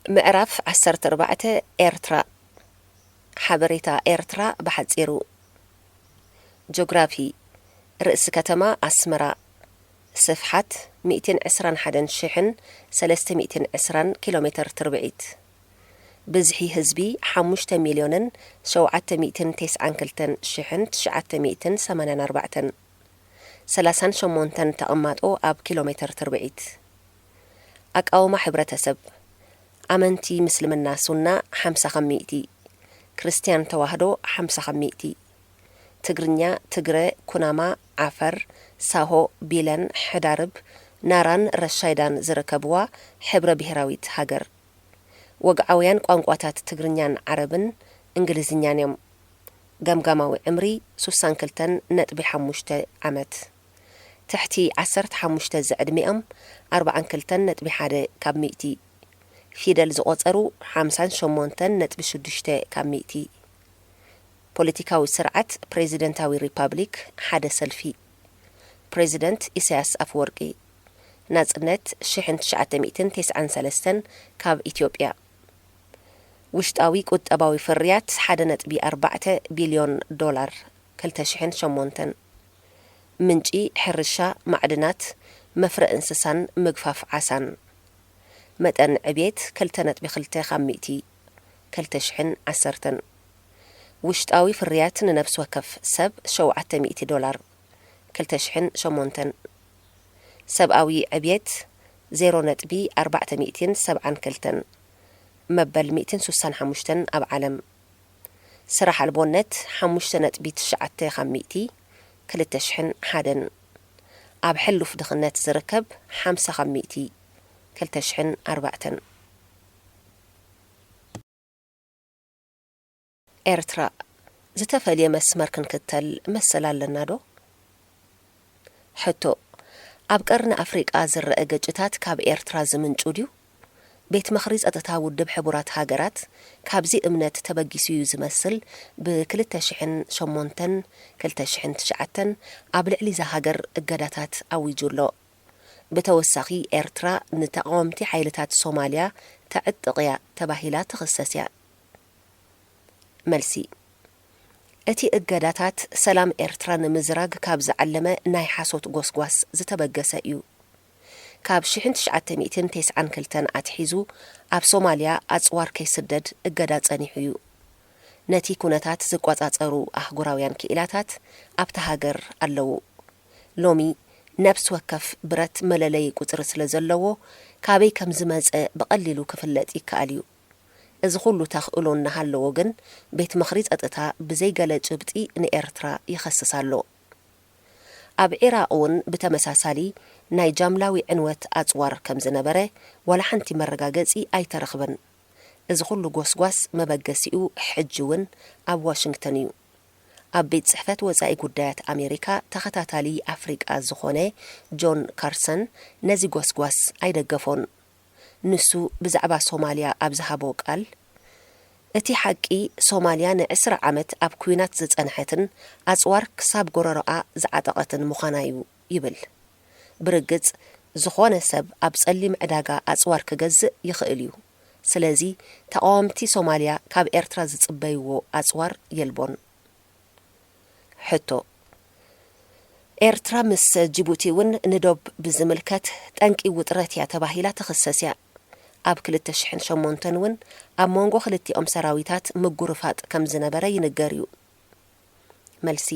ምዕራፍ ዓሰርተ ኣርባዕተ። ኤርትራ። ሓበሬታ ኤርትራ ብሓጺሩ። ጆግራፊ። ርእሲ ከተማ ኣስመራ። ስፍሓት ሚእትን ዕስራን ሓደን ሽሕን ሰለስተ ሚእትን ዕስራን ኪሎ ሜተር ትርብዒት። ብዝሒ ህዝቢ ሓሙሽተ ሚልዮንን ሸውዓተ ሚእትን ተስዓን ክልተን ሽሕን ትሽዓተ ሚእትን ሰማንያን ኣርባዕተን። ሰላሳን ሸሞንተን ተቐማጦ ኣብ ኪሎ ሜተር ትርብዒት። ኣቃውማ ሕብረተሰብ። ኣመንቲ ምስልምና ሱና ሓምሳ ካብ ሚእቲ፣ ክርስትያን ተዋህዶ ሓምሳ ካብ ሚእቲ፣ ትግርኛ፣ ትግረ፣ ኩናማ፣ ዓፈር፣ ሳሆ፣ ቢለን፣ ሕዳርብ፣ ናራን ረሻይዳን ዝርከብዋ ሕብረ ብሄራዊት ሃገር። ወግዓውያን ቋንቋታት ትግርኛን ዓረብን እንግሊዝኛን እዮም። ገምጋማዊ ዕምሪ ሱሳን ክልተን ነጥቢ ሓሙሽተ ዓመት። ትሕቲ ዓሰርተ ሓሙሽተ ዝዕድሚኦም ኣርባዓን ክልተን ነጥቢ ሓደ ካብ ሚእቲ። ፊደል ዝቖጸሩ ሓምሳን ሸሞንተን ነጥቢ ሽዱሽተ ካብ ሚእቲ። ፖለቲካዊ ስርዓት ፕሬዚደንታዊ ሪፓብሊክ ሓደ ሰልፊ። ፕሬዚደንት ኢሳያስ ኣፈወርቂ። ናጽነት ሽሕን ትሽዓተ ሚእትን ተስዓን ሰለስተን ካብ ኢትዮጵያ። ውሽጣዊ ቁጠባዊ ፍርያት ሓደ ነጥቢ ኣርባዕተ ቢልዮን ዶላር ክልተ ሽሕን ሸሞንተን። ምንጪ ሕርሻ፣ ማዕድናት፣ መፍረ እንስሳን ምግፋፍ ዓሳን። መጠን ዕብየት ክልተ ነጥቢ ክልተ ካብ ሚእቲ ክልተ ሽሕን ዓሰርተን። ውሽጣዊ ፍርያት ንነፍሲ ወከፍ ሰብ ሸውዓተ ሚእቲ ዶላር ክልተ ሽሕን ሸሞንተን። ሰብኣዊ ዕብየት ዜሮ ነጥቢ ኣርባዕተ ሚእትን ሰብዓን ክልተን መበል ሚእትን ሱሳን ሓሙሽተን ኣብ ዓለም። ስራሕ ኣልቦነት ሓሙሽተ ነጥቢ ትሽዓተ ካብ ሚእቲ ክልተ ሽሕን ሓደን። ኣብ ሕሉፍ ድኽነት ዝርከብ ሓምሳ ካብ ሚእቲ ክልተ ሽሕን ኣርባዕተን። ኤርትራ፣ ዝተፈልየ መስመር ክንክተል መሰል ኣለና ዶ? ሕቶ፣ ኣብ ቀርኒ ኣፍሪቃ ዝረአ ግጭታት ካብ ኤርትራ ዝምንጩ ድዩ? ቤት ምኽሪ ጸጥታ ውድብ ሕቡራት ሃገራት ካብዚ እምነት ተበጊሱ እዩ ዝመስል፣ ብክልተ ሽሕን ሸሞንተን ክልተ ሽሕን ትሽዓተን ኣብ ልዕሊ እዛ ሃገር እገዳታት ኣዊጁ ኣሎ። ብተወሳኺ፣ ኤርትራ ንተቓወምቲ ሓይልታት ሶማልያ ተዕጥቕ እያ ተባሂላ ትኽሰስ እያ። መልሲ፣ እቲ እገዳታት ሰላም ኤርትራ ንምዝራግ ካብ ዝዓለመ ናይ ሓሶት ጎስጓስ ዝተበገሰ እዩ። ካብ ሽሕን ትሽዓተ ሚእትን ተስዓን ክልተን ኣትሒዙ ኣብ ሶማልያ ኣጽዋር ከይስደድ እገዳ ጸኒሑ እዩ። ነቲ ኩነታት ዝቆጻጸሩ ኣህጉራውያን ክኢላታት ኣብታ ሃገር ኣለዉ። ሎሚ ነፍሲ ወከፍ ብረት መለለዪ ቁጽሪ ስለ ዘለዎ፣ ካበይ ከም ዝመጸ ብቐሊሉ ክፍለጥ ይከኣል እዩ። እዚ ኩሉ ተኽእሎ እናሃለዎ ግን፣ ቤት ምኽሪ ጸጥታ ብዘይ ገለ ጭብጢ ንኤርትራ ይኸስስ ኣሎ። ኣብ ዒራቕ እውን ብተመሳሳሊ ናይ ጃምላዊ ዕንወት ኣጽዋር ከም ዝነበረ ዋላ ሓንቲ መረጋገጺ ኣይተረኽበን። እዚ ኩሉ ጎስጓስ መበገሲኡ ሕጂ እውን ኣብ ዋሽንግተን እዩ። ኣብ ቤት ጽሕፈት ወጻኢ ጉዳያት ኣሜሪካ ተኸታታሊ ኣፍሪቃ ዝኾነ ጆን ካርሰን ነዚ ጎስጓስ ኣይደገፎን። ንሱ ብዛዕባ ሶማልያ ኣብ ዝሃቦ ቃል፣ እቲ ሓቂ ሶማልያ ንዕስራ ዓመት ኣብ ኲናት ዝጸንሐትን ኣጽዋር ክሳብ ጎረሮኣ ዝዓጠቐትን ምዃና እዩ ይብል። ብርግጽ፣ ዝኾነ ሰብ ኣብ ጸሊም ዕዳጋ ኣጽዋር ክገዝእ ይኽእል እዩ። ስለዚ፣ ተቓወምቲ ሶማልያ ካብ ኤርትራ ዝጽበይዎ ኣጽዋር የልቦን። ሕቶ፣ ኤርትራ ምስ ጅቡቲ እውን ንዶብ ብዝምልከት ጠንቂ ውጥረት እያ ተባሂላ ትኽሰስ እያ። ኣብ ክልተ ሽሕን ሸሞንተን እውን ኣብ መንጎ ክልቲኦም ሰራዊታት ምጉርፋጥ ከም ዝነበረ ይንገር እዩ። መልሲ፣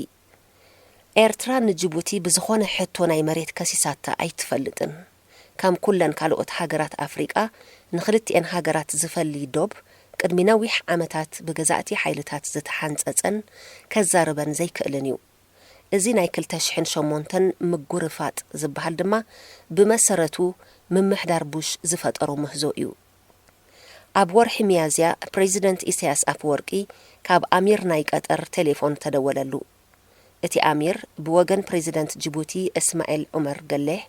ኤርትራ ንጅቡቲ ብዝኾነ ሕቶ ናይ መሬት ከሲሳታ ኣይትፈልጥን። ከም ኩለን ካልኦት ሃገራት ኣፍሪቃ፣ ንኽልቲኤን ሃገራት ዝፈሊ ዶብ ቅድሚ ነዊሕ ዓመታት ብገዛእቲ ሓይልታት ዝተሓንጸጸን ከዛርበን ዘይክእልን እዩ። እዚ ናይ ክልተ ሽሕን ሸሞንተን ምጉርፋጥ ዝበሃል ድማ ብመሰረቱ ምምሕዳር ቡሽ ዝፈጠሮ ምህዞ እዩ። ኣብ ወርሒ ሚያዝያ ፕሬዚደንት ኢሳያስ ኣፈወርቂ ካብ ኣሚር ናይ ቀጠር ቴሌፎን ተደወለሉ። እቲ ኣሚር ብወገን ፕሬዚደንት ጅቡቲ እስማኤል ዑመር ገሌሕ፣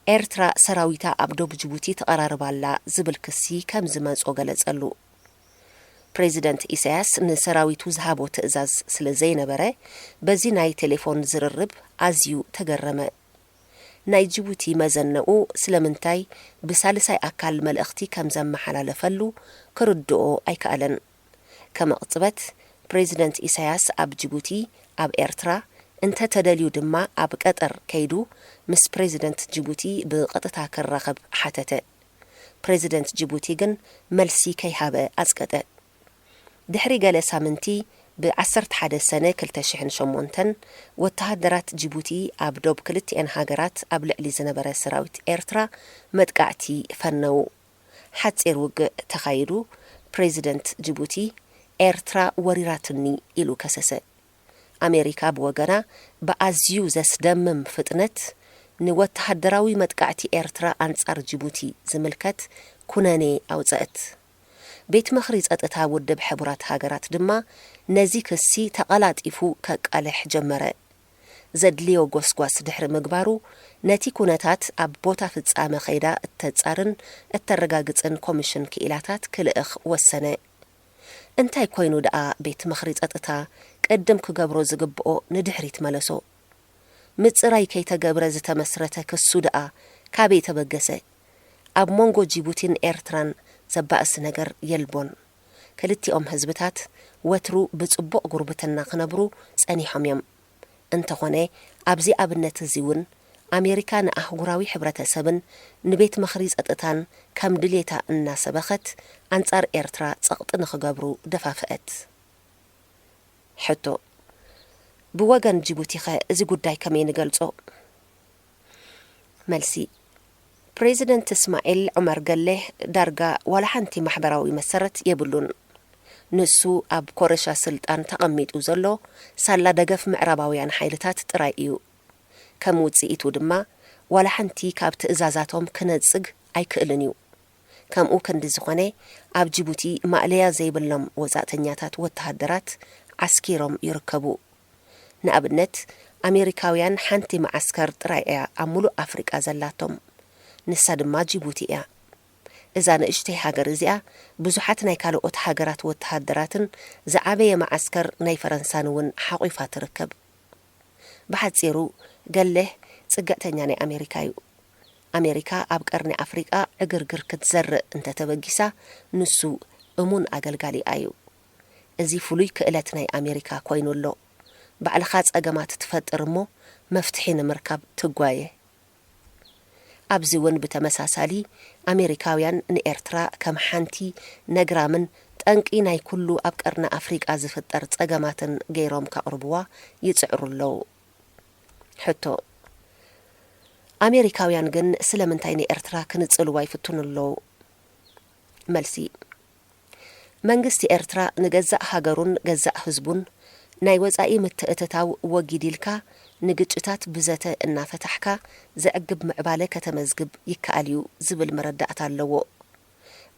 ኤርትራ ሰራዊታ ኣብ ዶብ ጅቡቲ ትቐራርብ ኣላ ዝብል ክሲ ከም ዝመጾ ገለጸሉ። ፕሬዚደንት ኢሳያስ ንሰራዊቱ ዝሃቦ ትእዛዝ ስለ ዘይነበረ፣ በዚ ናይ ቴሌፎን ዝርርብ ኣዝዩ ተገረመ። ናይ ጅቡቲ መዘነኡ ስለምንታይ ብሳልሳይ ኣካል መልእኽቲ ከም ዘመሓላለፈሉ ክርድኦ ኣይከኣለን። ከመቕጽበት፣ ፕሬዚደንት ኢሳያስ ኣብ ጅቡቲ፣ ኣብ ኤርትራ፣ እንተ ተደልዩ ድማ ኣብ ቀጠር ከይዱ ምስ ፕሬዚደንት ጅቡቲ ብቐጥታ ክራኸብ ሓተተ። ፕሬዚደንት ጅቡቲ ግን መልሲ ከይሃበ ኣጽቀጠ። ድሕሪ ገለ ሳምንቲ፣ ብ ዓሰርተ ሓደ ሰነ ክልተ ሽሕን ሸሞንተን፣ ወተሃደራት ጅቡቲ ኣብ ዶብ ክልቲኤን ሃገራት ኣብ ልዕሊ ዝነበረ ሰራዊት ኤርትራ መጥቃዕቲ ፈነዉ። ሓጺር ውግእ ተኻይዱ፣ ፕሬዚደንት ጅቡቲ፣ "ኤርትራ ወሪራትኒ" ኢሉ ከሰሰ። ኣሜሪካ ብወገና፣ ብኣዝዩ ዘስደምም ፍጥነት ንወተሃደራዊ መጥቃዕቲ ኤርትራ ኣንጻር ጅቡቲ ዝምልከት ኩነኔ ኣውጸአት። ቤት ምኽሪ ጸጥታ ውድብ ሕቡራት ሃገራት ድማ ነዚ ክሲ ተቐላጢፉ ከቃልሕ ጀመረ። ዘድልዮ ጎስጓስ ድሕሪ ምግባሩ፣ ነቲ ኩነታት ኣብ ቦታ ፍጻመ ከይዳ እተጻርን እተረጋግጽን ኮሚሽን ክኢላታት ክልእኽ ወሰነ። እንታይ ኮይኑ ደኣ ቤት ምኽሪ ጸጥታ ቅድም ክገብሮ ዝግብኦ ንድሕሪት መለሶ? ምጽራይ ከይተገብረ ዝተመስረተ ክሱ ደኣ ካበይ ተበገሰ? ኣብ መንጎ ጂቡቲን ኤርትራን ዘባእስ ነገር የልቦን። ክልቲኦም ህዝብታት ወትሩ ብጽቡቕ ጉርብትና ክነብሩ ጸኒሖም እዮም። እንተኾነ፣ ኣብዚ ኣብነት እዚ እውን ኣሜሪካ ንኣህጉራዊ ሕብረተሰብን ንቤት ምኽሪ ጸጥታን ከም ድሌታ እናሰበኸት ኣንጻር ኤርትራ ጸቕጢ ንኽገብሩ ደፋፍአት። ሕቶ፣ ብወገን ጅቡቲኸ እዚ ጉዳይ ከመይ ንገልጾ? መልሲ፣ ፕሬዚደንት እስማዒል ዑመር ገሌህ ዳርጋ ዋላ ሓንቲ ማሕበራዊ መሰረት የብሉን። ንሱ ኣብ ኮረሻ ስልጣን ተቐሚጡ ዘሎ ሳላ ደገፍ ምዕራባውያን ሓይልታት ጥራይ እዩ። ከም ውጽኢቱ ድማ ዋላ ሓንቲ ካብ ትእዛዛቶም ክነጽግ ኣይክእልን እዩ። ከምኡ ክንዲ ዝኾነ፣ ኣብ ጅቡቲ ማእለያ ዘይብሎም ወጻእተኛታት ወተሃደራት ዓስኪሮም ይርከቡ። ንኣብነት፣ ኣሜሪካውያን ሓንቲ መዓስከር ጥራይ እያ ኣብ ምሉእ ኣፍሪቃ ዘላቶም። ንሳ ድማ ጅቡቲ እያ። እዛ ንእሽተይ ሃገር እዚኣ ብዙሓት ናይ ካልኦት ሃገራት ወተሃደራትን ዝዓበየ መዓስከር ናይ ፈረንሳን እውን ሓቑፋ ትርከብ። ብሓጺሩ፣ ገሌህ ጽግዕተኛ ናይ ኣሜሪካ እዩ። ኣሜሪካ ኣብ ቀርኒ ኣፍሪቃ ዕግርግር ክትዘርእ እንተተበጊሳ፣ ንሱ እሙን ኣገልጋሊኣ እዩ። እዚ ፍሉይ ክእለት ናይ ኣሜሪካ ኮይኑ ኣሎ። ባዕልኻ ጸገማት ትፈጥር እሞ መፍትሒ ንምርካብ ትጓየ። ኣብዚ እውን ብተመሳሳሊ፣ ኣሜሪካውያን ንኤርትራ ከም ሓንቲ ነግራምን ጠንቂ ናይ ኩሉ ኣብ ቀርኒ ኣፍሪቃ ዝፍጠር ጸገማትን ገይሮም ከቕርብዋ ይጽዕሩ ኣለዉ። ሕቶ፣ ኣሜሪካውያን ግን ስለምንታይ ንኤርትራ ክንጽልዋ ይፍትኑ ኣለዉ? መልሲ፣ መንግስቲ ኤርትራ ንገዛእ ሃገሩን ገዛእ ህዝቡን ናይ ወጻኢ ምትእትታው ወጊድ ኢልካ ንግጭታት ብዘተ እናፈታሕካ ዘዕግብ ምዕባለ ከተመዝግብ ይከኣል እዩ ዝብል መረዳእታ ኣለዎ።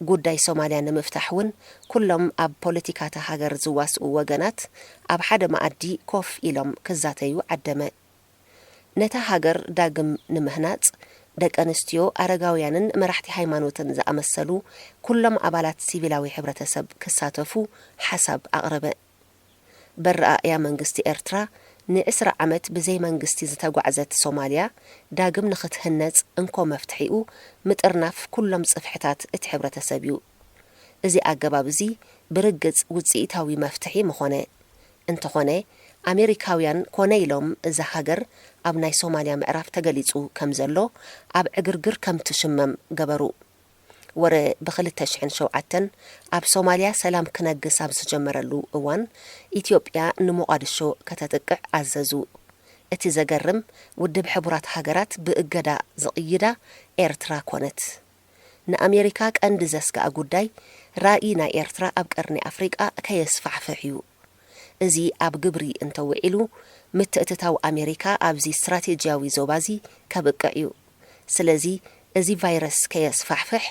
ጉዳይ ሶማልያ ንምፍታሕ እውን ኩሎም ኣብ ፖለቲካ እታ ሃገር ዝዋስኡ ወገናት ኣብ ሓደ መኣዲ ኮፍ ኢሎም ክዛተዩ ዓደመ። ነታ ሃገር ዳግም ንምህናጽ፣ ደቂ ኣንስትዮ፣ ኣረጋውያንን መራሕቲ ሃይማኖትን ዝኣመሰሉ ኩሎም ኣባላት ሲቪላዊ ሕብረተሰብ ክሳተፉ ሓሳብ ኣቕረበ። በረኣእያ መንግስቲ ኤርትራ፣ ንዕስራ ዓመት ብዘይ መንግስቲ ዝተጓዕዘት ሶማልያ ዳግም ንኽትህነጽ እንኮ መፍትሒኡ ምጥርናፍ ኩሎም ጽፍሕታት እቲ ሕብረተሰብ እዩ። እዚ ኣገባብ እዚ ብርግጽ ውጽኢታዊ መፍትሒ ምኾነ። እንተኾነ፣ ኣሜሪካውያን ኮነ ኢሎም እዛ ሃገር ኣብ ናይ ሶማልያ ምዕራፍ ተገሊጹ ከም ዘሎ ኣብ ዕግርግር ከም ትሽመም ገበሩ። ወረ ብኽልተ ሽሕን ሸውዓተን ኣብ ሶማልያ ሰላም ክነግስ ኣብ ዝጀመረሉ እዋን፣ ኢትዮጵያ ንሞቓድሾ ከተጥቅዕ ኣዘዙ። እቲ ዘገርም፣ ውድብ ሕቡራት ሃገራት ብእገዳ ዝቕይዳ ኤርትራ ኮነት። ንኣሜሪካ ቀንዲ ዘስግኣ ጉዳይ፣ ራእይ ናይ ኤርትራ ኣብ ቀርኒ ኣፍሪቃ ከየስፋሕፍሕ እዩ። እዚ ኣብ ግብሪ እንተውዒሉ፣ ምትእትታው ኣሜሪካ ኣብዚ ስትራቴጂያዊ ዞባዚ ከብቅዕ እዩ። ስለዚ፣ እዚ ቫይረስ ከየስፋሕፍሕ፣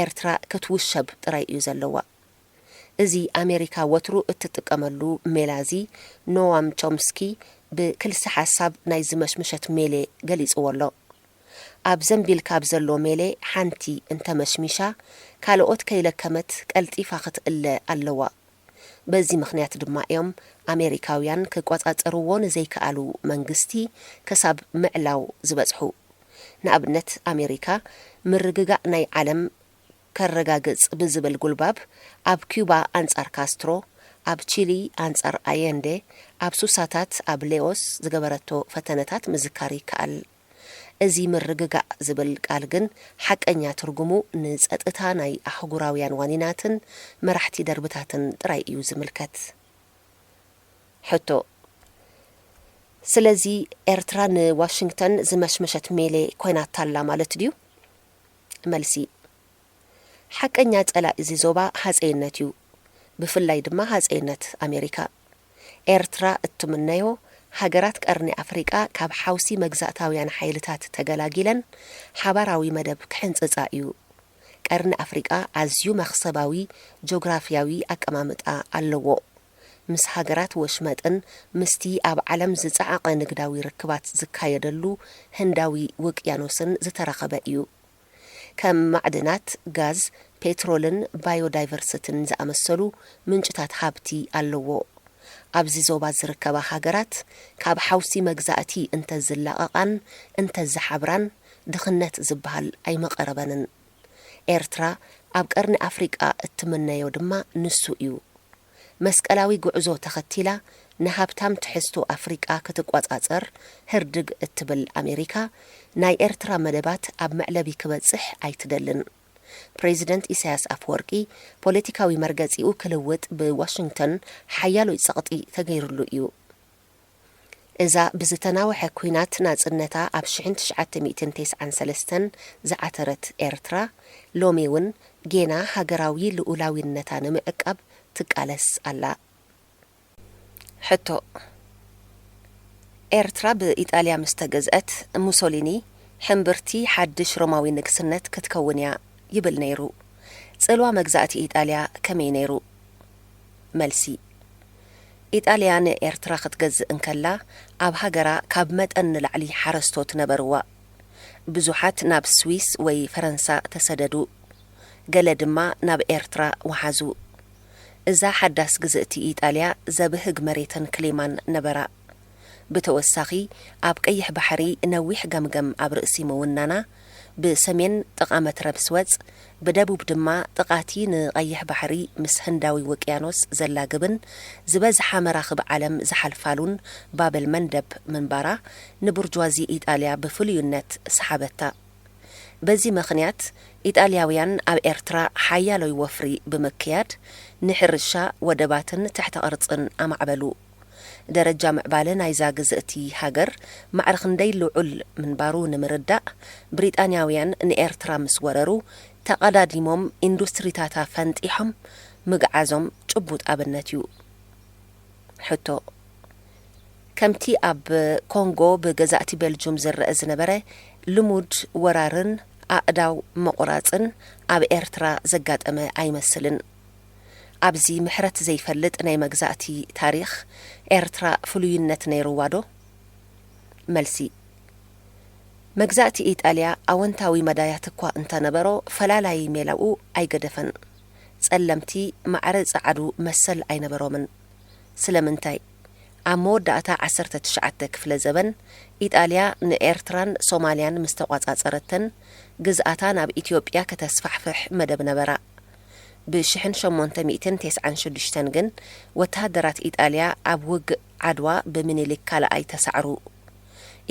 ኤርትራ ክትውሸብ ጥራይ እዩ ዘለዋ። እዚ ኣሜሪካ ወትሩ እትጥቀመሉ ሜላ እዚ፣ ኖዋም ቾምስኪ ብክልሰ ሓሳብ ናይ ዝመሽምሸት ሜሌ ገሊጽዎ ኣሎ። ኣብ ዘንቢል ካብ ዘሎ ሜሌ ሓንቲ እንተመሽሚሻ፣ ካልኦት ከይለከመት ቀልጢፋ ክትእለ ኣለዋ። በዚ ምኽንያት ድማ እዮም ኣሜሪካውያን ክቆጻጸርዎ ንዘይከኣሉ መንግስቲ ክሳብ ምዕላው ዝበጽሑ። ንኣብነት ኣሜሪካ ምርግጋእ ናይ ዓለም ከረጋግጽ ብዝብል ጉልባብ ኣብ ኪዩባ ኣንጻር ካስትሮ፣ ኣብ ቺሊ ኣንጻር ኣየንዴ፣ ኣብ ሱሳታት ኣብ ሌኦስ ዝገበረቶ ፈተነታት ምዝካር ይከኣል። እዚ ምርግጋእ ዝብል ቃል ግን ሓቀኛ ትርጉሙ ንጸጥታ ናይ ኣህጉራውያን ዋኒናትን መራሕቲ ደርብታትን ጥራይ እዩ ዝምልከት። ሕቶ፣ ስለዚ ኤርትራ ንዋሽንግተን ዝመሽመሸት ሜሌ ኮይናታ ኣላ ማለት ድዩ? መልሲ፣ ሓቀኛ ጸላኢ እዚ ዞባ ሃጸይነት እዩ፣ ብፍላይ ድማ ሃጸይነት ኣሜሪካ። ኤርትራ እትምነዮ፣ ሃገራት ቀርኒ ኣፍሪቃ ካብ ሓውሲ መግዛእታውያን ሓይልታት ተገላጊለን ሓባራዊ መደብ ክሕንጽጻ እዩ። ቀርኒ ኣፍሪቃ ኣዝዩ መኽሰባዊ ጆግራፍያዊ ኣቀማምጣ ኣለዎ። ምስ ሃገራት ወሽመጥን ምስቲ ኣብ ዓለም ዝጸዓቐ ንግዳዊ ርክባት ዝካየደሉ ህንዳዊ ውቅያኖስን ዝተራኸበ እዩ። ከም ማዕድናት፣ ጋዝ፣ ፔትሮልን ባዮዳይቨርሲቲን ዝኣመሰሉ ምንጭታት ሃብቲ ኣለዎ። ኣብዚ ዞባ ዝርከባ ሃገራት ካብ ሓውሲ መግዛእቲ እንተዝላቐቓን እንተዝሓብራን ድኽነት ዝበሃል ኣይምቐረበንን። ኤርትራ ኣብ ቀርኒ ኣፍሪቃ እትምነዮ ድማ ንሱ እዩ። መስቀላዊ ጉዕዞ ተኸቲላ ንሃብታም ትሕዝቶ ኣፍሪቃ ክትቆጻጸር ህርድግ እትብል ኣሜሪካ፣ ናይ ኤርትራ መደባት ኣብ መዕለቢ ክበጽሕ ኣይትደልን። ፕሬዚደንት ኢሳያስ ኣፈወርቂ ፖለቲካዊ መርገጺኡ ክልውጥ ብዋሽንግተን ሓያሎ ጸቕጢ ተገይሩሉ እዩ። እዛ ብዝተናውሐ ኲናት ናጽነታ ኣብ ሽሕን ትሽዓተ ሚእትን ተስዓን ሰለስተን ዝዓተረት ኤርትራ፣ ሎሚ እውን ጌና ሃገራዊ ልኡላዊነታ ንምዕቃብ ትቃለስ ኣላ። ሕቶ፣ ኤርትራ ብኢጣልያ ምስ ተገዝአት፣ ሙሶሊኒ ሕምብርቲ ሓድሽ ሮማዊ ንግስነት ክትከውን እያ ይብል ነይሩ። ጽልዋ መግዛእቲ ኢጣልያ ከመይ ነይሩ? መልሲ፣ ኢጣልያ ንኤርትራ ክትገዝእ እንከላ፣ ኣብ ሃገራ ካብ መጠን ንላዕሊ ሓረስቶት ነበርዋ። ብዙሓት ናብ ስዊስ ወይ ፈረንሳ ተሰደዱ። ገለ ድማ ናብ ኤርትራ ወሓዙ። እዛ ሓዳስ ግዝእቲ ኢጣልያ ዘብህግ መሬትን ክሊማን ነበራ። ብተወሳኺ፣ ኣብ ቀይሕ ባሕሪ ነዊሕ ገምገም ኣብ ርእሲ ምውናና፣ ብሰሜን ጥቓ መትረብ ስወጽ፣ ብደቡብ ድማ ጥቓቲ ንቐይሕ ባሕሪ ምስ ህንዳዊ ውቅያኖስ ዘላግብን ዝበዝሓ መራኽብ ዓለም ዝሓልፋሉን ባብል መንደብ ምንባራ፣ ንቡርጅዋዚ ኢጣልያ ብፍሉይነት ሰሓበታ። በዚ ምኽንያት፣ ኢጣልያውያን ኣብ ኤርትራ ሓያሎይ ወፍሪ ብምክያድ፣ ንሕርሻ፣ ወደባትን ትሕተ ቅርጽን ኣማዕበሉ። ደረጃ ምዕባለ ናይዛ ግዝእቲ ሃገር ማዕረ ክንደይ ልዑል ምንባሩ ንምርዳእ፣ ብሪጣንያውያን ንኤርትራ ምስ ወረሩ፣ ተቐዳዲሞም ኢንዱስትሪታታ ፈንጢሖም ምግዓዞም ጭቡጥ ኣብነት እዩ። ሕቶ፣ ከምቲ ኣብ ኮንጎ ብገዛእቲ ቤልጁም ዝረአ ዝነበረ፣ ልሙድ ወራርን ኣእዳው ምቑራጽን ኣብ ኤርትራ ዘጋጠመ ኣይመስልን። ኣብዚ ምሕረት ዘይፈልጥ ናይ መግዛእቲ ታሪኽ ኤርትራ ፍሉይነት ነይርዋ ዶ? መልሲ፣ መግዛእቲ ኢጣልያ ኣወንታዊ መዳያት እኳ እንተነበሮ፣ ፈላላዪ ሜላኡ ኣይገደፈን። ጸለምቲ ማዕረ ጸዓዱ መሰል ኣይነበሮምን። ስለምንታይ? ኣብ መወዳእታ ዓሰርተ ትሽዓተ ክፍለ ዘበን፣ ኢጣልያ ንኤርትራን ሶማልያን ምስ ተቋጻጸረተን፣ ግዝኣታ ናብ ኢትዮጵያ ከተስፋሕፍሕ መደብ ነበራ። ብሽሕን ሸሞንተ ሚእትን ተስዓን ሽዱሽተን ግን፣ ወተሃደራት ኢጣልያ ኣብ ውግእ ዓድዋ ብምኒልክ ካልኣይ ተሳዕሩ።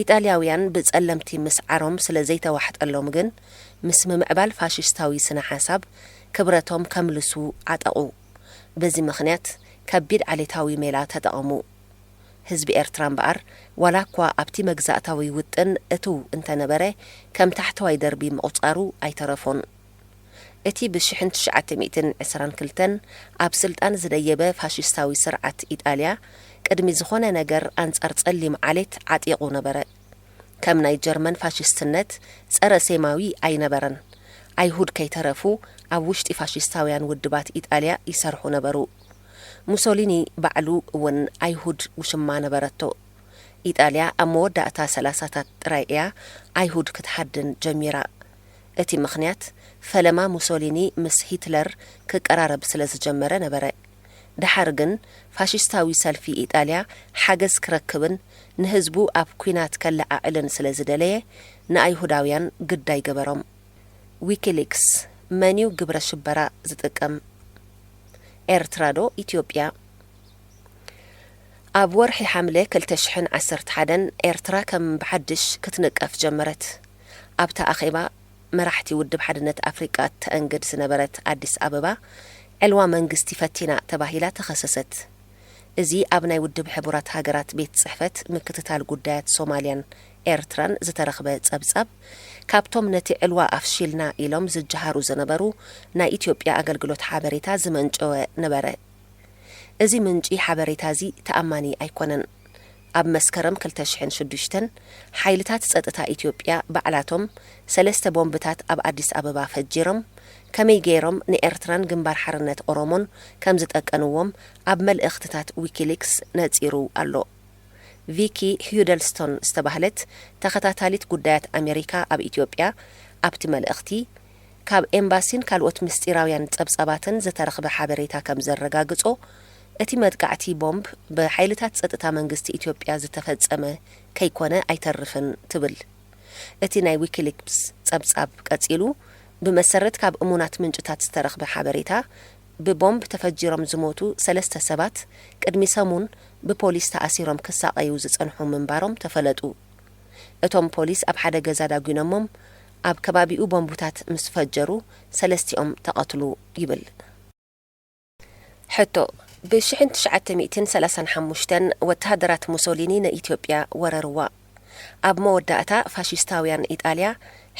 ኢጣልያውያን ብጸለምቲ ምስዓሮም ስለ ዘይተዋሕጠሎም ግን፣ ምስ ምምዕባል ፋሽስታዊ ስነ ሓሳብ ክብረቶም ከምልሱ ዓጠቑ። በዚ ምኽንያት፣ ከቢድ ዓሌታዊ ሜላ ተጠቐሙ። ህዝቢ ኤርትራ እምበኣር፣ ዋላ እኳ ኣብቲ መግዛእታዊ ውጥን እትው እንተነበረ፣ ከም ታሕተዋይ ደርቢ ምቑጻሩ ኣይተረፎን። እቲ ብሽሕን ትሽዓተ ሚእትን ዕስራን ክልተን ኣብ ስልጣን ዝደየበ ፋሽስታዊ ስርዓት ኢጣልያ፣ ቅድሚ ዝኾነ ነገር ኣንጻር ጸሊም ዓሌት ዓጢቑ ነበረ። ከም ናይ ጀርመን ፋሽስትነት ጸረ ሴማዊ ኣይነበረን። ኣይሁድ ከይተረፉ ኣብ ውሽጢ ፋሽስታውያን ውድባት ኢጣልያ ይሰርሑ ነበሩ። ሙሶሊኒ ባዕሉ እውን ኣይሁድ ውሽማ ነበረቶ። ኢጣልያ ኣብ መወዳእታ ሰላሳታት ጥራይ እያ ኣይሁድ ክትሃድን ጀሚራ። እቲ ምኽንያት፣ ፈለማ ሙሶሊኒ ምስ ሂትለር ክቀራረብ ስለ ዝጀመረ ነበረ። ደሓር ግን፣ ፋሽስታዊ ሰልፊ ኢጣልያ ሓገዝ ክረክብን ንህዝቡ ኣብ ኲናት ከለዓዕልን ስለ ዝደለየ፣ ንኣይሁዳውያን ግዳይ ገበሮም። ዊኪሊክስ፣ መንዩ ግብረ ሽበራ ዝጥቀም? ኤርትራዶ ኢትዮጵያ? ኣብ ወርሒ ሓምለ ክልተ ሽሕን ዓሰርተ ሓደን ኤርትራ ከም ብሓድሽ ክትንቀፍ ጀመረት። ኣብታ ኣኼባ መራሕቲ ውድብ ሓድነት ኣፍሪቃ ተእንግድ ዝነበረት ኣዲስ ኣበባ፣ ዕልዋ መንግስቲ ፈቲና ተባሂላ ተኸሰሰት። እዚ ኣብ ናይ ውድብ ሕቡራት ሃገራት ቤት ጽሕፈት ምክትታል ጉዳያት ሶማልያን ኤርትራን ዝተረኽበ ጸብጻብ፣ ካብቶም ነቲ ዕልዋ ኣፍሺልና ኢሎም ዝጀሃሩ ዝነበሩ ናይ ኢትዮጵያ ኣገልግሎት ሓበሬታ ዝመንጨወ ነበረ። እዚ ምንጪ ሓበሬታ እዚ ተኣማኒ ኣይኮነን። ኣብ መስከረም ክልተ ሽሕን ሽዱሽተን ሓይልታት ጸጥታ ኢትዮጵያ ባዕላቶም ሰለስተ ቦምብታት ኣብ ኣዲስ ኣበባ ፈጂሮም፣ ከመይ ገይሮም ንኤርትራን ግንባር ሓርነት ኦሮሞን ከም ዝጠቀንዎም ኣብ መልእኽትታት ዊኪሊክስ ነጺሩ ኣሎ። ቪኪ ሂዩደልስቶን ዝተባህለት ተኸታታሊት ጉዳያት ኣሜሪካ ኣብ ኢትዮጵያ፣ ኣብቲ መልእኽቲ፣ ካብ ኤምባሲን ካልኦት ምስጢራውያን ጸብጻባትን ዝተረኽበ ሓበሬታ ከም ዘረጋግጾ፣ እቲ መጥቃዕቲ ቦምብ ብሓይልታት ጸጥታ መንግስቲ ኢትዮጵያ ዝተፈጸመ ከይኮነ ኣይተርፍን ትብል። እቲ ናይ ዊኪሊክስ ጸብጻብ ቀጺሉ፣ ብመሰረት ካብ እሙናት ምንጭታት ዝተረኽበ ሓበሬታ፣ ብቦምብ ተፈጂሮም ዝሞቱ ሰለስተ ሰባት ቅድሚ ሰሙን ብፖሊስ ተኣሲሮም ክሳቐዩ ዝጸንሑ ምንባሮም ተፈለጡ። እቶም ፖሊስ ኣብ ሓደ ገዛ ዳጒኖሞም፣ ኣብ ከባቢኡ ቦምቡታት ምስ ፈጀሩ ሰለስቲኦም ተቐትሉ ይብል። ሕቶ፣ ብሽሕን ትሽዓተ ሚእትን ሰላሳን ሓሙሽተን ወተሃደራት ሙሶሊኒ ንኢትዮጵያ ወረርዋ። ኣብ መወዳእታ ፋሽስታውያን ኢጣልያ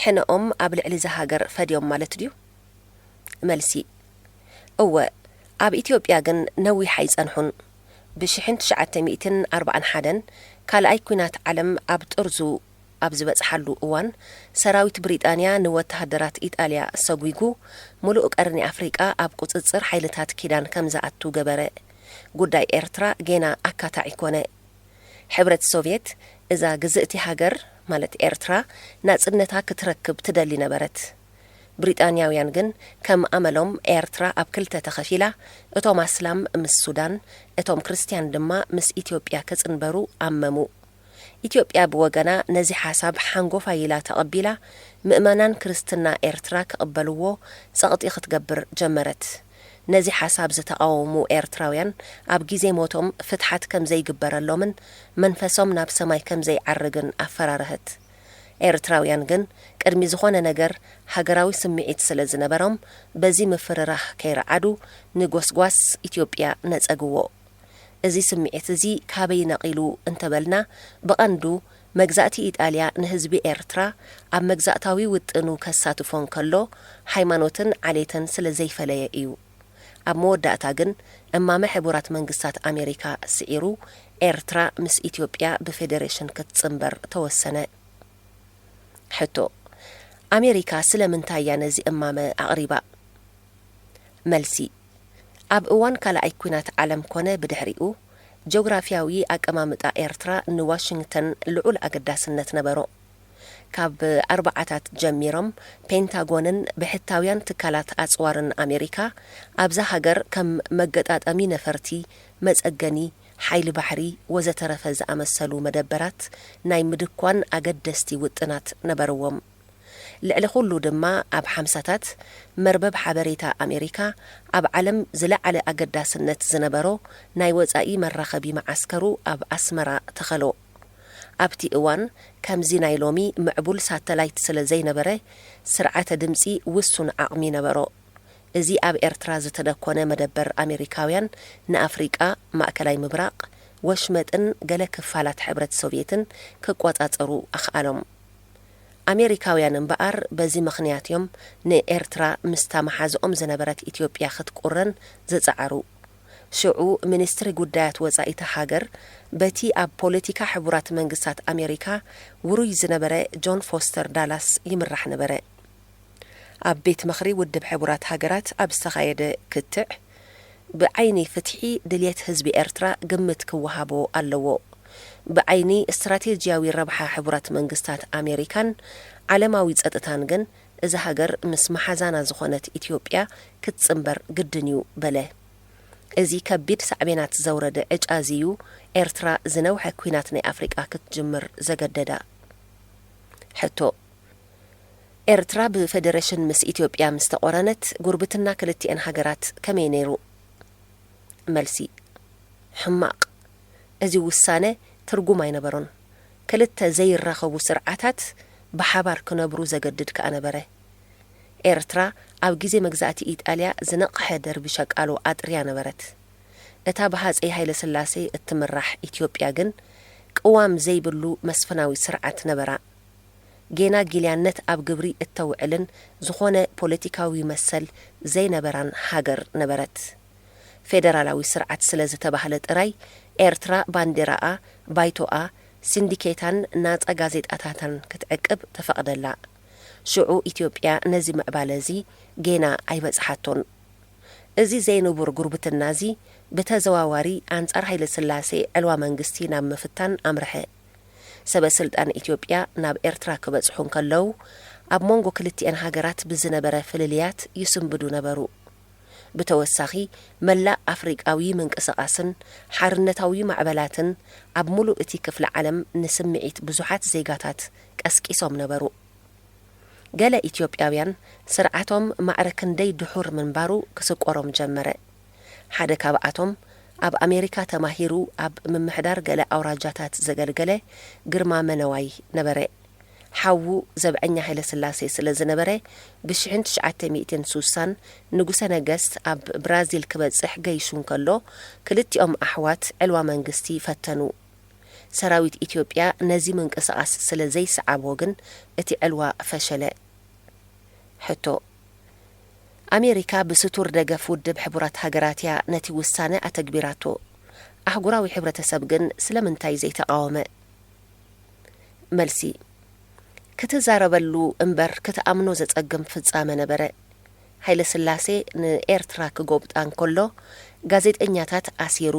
ሕነኦም ኣብ ልዕሊ እዛ ሃገር ፈድዮም ማለት ድዩ? መልሲ፣ እወ። ኣብ ኢትዮጵያ ግን ነዊሕ ኣይጸንሑን። ብሽሕን ትሽዓተ ሚእትን ኣርባዓን ሓደን ካልኣይ ኲናት ዓለም ኣብ ጥርዙ ኣብ ዝበጽሓሉ እዋን፣ ሰራዊት ብሪጣንያ ንወተሃደራት ኢጣልያ ሰጒጉ፣ ምሉእ ቀርኒ ኣፍሪቃ ኣብ ቁጽጽር ሓይልታት ኪዳን ከም ዝኣቱ ገበረ። ጉዳይ ኤርትራ ጌና ኣካታዒ ኮነ። ሕብረት ሶቭየት እዛ ግዝእቲ ሃገር፣ ማለት ኤርትራ፣ ናጽነታ ክትረክብ ትደሊ ነበረት። ብሪጣንያውያን ግን ከም ኣመሎም ኤርትራ ኣብ ክልተ ተኸፊላ፣ እቶም ኣስላም ምስ ሱዳን፣ እቶም ክርስትያን ድማ ምስ ኢትዮጵያ ክጽንበሩ ኣመሙ። ኢትዮጵያ ብወገና ነዚ ሓሳብ ሓንጎፋይ ኢላ ተቐቢላ፣ ምእመናን ክርስትና ኤርትራ ክቕበልዎ ጸቕጢ ክትገብር ጀመረት። ነዚ ሓሳብ ዝተቓወሙ ኤርትራውያን ኣብ ግዜ ሞቶም ፍትሓት ከም ዘይግበረሎምን መንፈሶም ናብ ሰማይ ከም ዘይዓርግን ኣፈራረሀት። ኤርትራውያን ግን ቅድሚ ዝኾነ ነገር ሃገራዊ ስምዒት ስለ ዝነበሮም በዚ ምፍርራህ ከይረዓዱ ንጎስጓስ ኢትዮጵያ ነጸግዎ። እዚ ስምዒት እዚ ካበይ ነቒሉ እንተበልና፣ ብቐንዱ መግዛእቲ ኢጣልያ ንህዝቢ ኤርትራ ኣብ መግዛእታዊ ውጥኑ ከሳትፎ እንከሎ፣ ሃይማኖትን ዓሌትን ስለ ዘይፈለየ እዩ። ኣብ መወዳእታ ግን፣ እማመ ሕቡራት መንግስታት ኣሜሪካ ስዒሩ፣ ኤርትራ ምስ ኢትዮጵያ ብፌደሬሽን ክትጽንበር ተወሰነ። ሕቶ፣ ኣሜሪካ ስለምንታይ እያ ነዚ እማመ ኣቕሪባ? መልሲ፣ ኣብ እዋን ካልኣይ ኲናት ዓለም ኮነ ብድሕሪኡ፣ ጂኦግራፍያዊ ኣቀማምጣ ኤርትራ ንዋሽንግተን ልዑል ኣገዳስነት ነበሮ። ካብ ኣርባዓታት ጀሚሮም፣ ፔንታጎንን ብሕታውያን ትካላት ኣጽዋርን ኣሜሪካ ኣብዛ ሃገር ከም መገጣጠሚ ነፈርቲ፣ መጸገኒ፣ ሓይሊ ባሕሪ ወዘተረፈ ዝኣመሰሉ መደበራት ናይ ምድኳን ኣገደስቲ ውጥናት ነበርዎም። ልዕሊ ኩሉ ድማ ኣብ ሓምሳታት መርበብ ሓበሬታ ኣሜሪካ ኣብ ዓለም ዝለዓለ ኣገዳስነት ዝነበሮ ናይ ወጻኢ መራኸቢ መዓስከሩ ኣብ ኣስመራ ተኸሎ። ኣብቲ እዋን ከምዚ ናይ ሎሚ ምዕቡል ሳተላይት ስለ ዘይነበረ ስርዓተ ድምጺ ውሱን ዓቕሚ ነበሮ። እዚ ኣብ ኤርትራ ዝተደኮነ መደበር ኣሜሪካውያን ንኣፍሪቃ፣ ማእከላይ ምብራቕ፣ ወሽመጥን ገለ ክፋላት ሕብረት ሶቭየትን ክቆጻጸሩ ኣኽኣሎም። ኣሜሪካውያን እምበኣር በዚ ምኽንያት እዮም ንኤርትራ ምስታ መሓዝኦም ዝነበረት ኢትዮጵያ ክትቁረን ዝጸዓሩ። ሽዑ ሚኒስትሪ ጉዳያት ወጻኢ'ታ ሃገር በቲ ኣብ ፖለቲካ ሕቡራት መንግስታት ኣሜሪካ ውሩይ ዝነበረ ጆን ፎስተር ዳላስ ይምራሕ ነበረ። ኣብ ቤት ምኽሪ ውድብ ሕቡራት ሃገራት ኣብ ዝተኻየደ ክትዕ፣ ብዓይኒ ፍትሒ ድልየት ህዝቢ ኤርትራ ግምት ክወሃቦ ኣለዎ። ብዓይኒ ስትራቴጂያዊ ረብሓ ሕቡራት መንግስታት ኣሜሪካን ዓለማዊ ጸጥታን ግን፣ እዛ ሃገር ምስ መሓዛና ዝኾነት ኢትዮጵያ ክትጽንበር ግድን እዩ በለ። እዚ ከቢድ ሳዕቤናት ዘውረደ ዕጫ እዚ እዩ ኤርትራ ዝነውሐ ኲናት ናይ ኣፍሪቃ ክትጅምር ዘገደዳ። ሕቶ፣ ኤርትራ ብፌደሬሽን ምስ ኢትዮጵያ ምስ ተቖረነት፣ ጉርብትና ክልቲኤን ሃገራት ከመይ ነይሩ? መልሲ፣ ሕማቕ። እዚ ውሳነ ትርጉም ኣይነበሮን። ክልተ ዘይራኸቡ ስርዓታት ብሓባር ክነብሩ ዘገድድ ከኣ ነበረ። ኤርትራ ኣብ ግዜ መግዛእቲ ኢጣልያ ዝነቕሐ ደርቢ ሸቃሎ ኣጥርያ ነበረት። እታ ብሃጸይ ሃይለስላሴ እትምራሕ ኢትዮጵያ ግን ቅዋም ዘይብሉ መስፍናዊ ስርዓት ነበራ። ጌና ጊልያነት ኣብ ግብሪ እተውዕልን ዝኾነ ፖለቲካዊ መሰል ዘይነበራን ሃገር ነበረት። ፌደራላዊ ስርዓት ስለ ዝተባህለ ጥራይ ኤርትራ ባንዴራኣ፣ ባይቶኣ፣ ሲንዲኬታን ናጻ ጋዜጣታታን ክትዕቅብ ተፈቕደላ። ሽዑ ኢትዮጵያ ነዚ ምዕባለ እዚ ጌና ኣይበጽሓቶን። እዚ ዘይንቡር ጉርብትና እዚ ብተዘዋዋሪ ኣንጻር ሃይለስላሴ ዕልዋ መንግስቲ ናብ ምፍታን ኣምርሐ። ሰበ ስልጣን ኢትዮጵያ ናብ ኤርትራ ክበጽሑ እንከለዉ፣ ኣብ መንጎ ክልቲኤን ሃገራት ብዝነበረ ፍልልያት ይስንብዱ ነበሩ። ብተወሳኺ፣ መላእ ኣፍሪቃዊ ምንቅስቓስን ሓርነታዊ ማዕበላትን ኣብ ሙሉእ እቲ ክፍለ ዓለም ንስምዒት ብዙሓት ዜጋታት ቀስቂሶም ነበሩ። ገለ ኢትዮጵያውያን ስርዓቶም ማዕረ ክንደይ ድሑር ምንባሩ ክስቆሮም ጀመረ። ሓደ ካብኣቶም ኣብ ኣሜሪካ ተማሂሩ ኣብ ምምሕዳር ገለ ኣውራጃታት ዘገልገለ ግርማ መነዋይ ነበረ። ሓዉ ዘብዐኛ ሃይለስላሴ ስለ ዝነበረ፣ ብሽሕን ትሽዓተ ሚእትን ሱሳን ንጉሰ ነገስት ኣብ ብራዚል ክበጽሕ ገይሹ እንከሎ፣ ክልቲኦም ኣሕዋት ዕልዋ መንግስቲ ፈተኑ። ሰራዊት ኢትዮጵያ ነዚ ምንቅስቓስ ስለ ዘይሰዓቦ ግን እቲ ዕልዋ ፈሸለ። ሕቶ፣ ኣሜሪካ ብስቱር ደገፍ ውድብ ሕቡራት ሃገራት እያ ነቲ ውሳነ ኣተግቢራቶ። ኣህጉራዊ ሕብረተሰብ ግን ስለምንታይ ዘይተቓወመ? መልሲ፣ ክትዛረበሉ እምበር ክትኣምኖ ዘጸግም ፍጻመ ነበረ። ሃይለስላሴ ንኤርትራ ክጎብጣ እንከሎ፣ ጋዜጠኛታት ኣሲሩ፣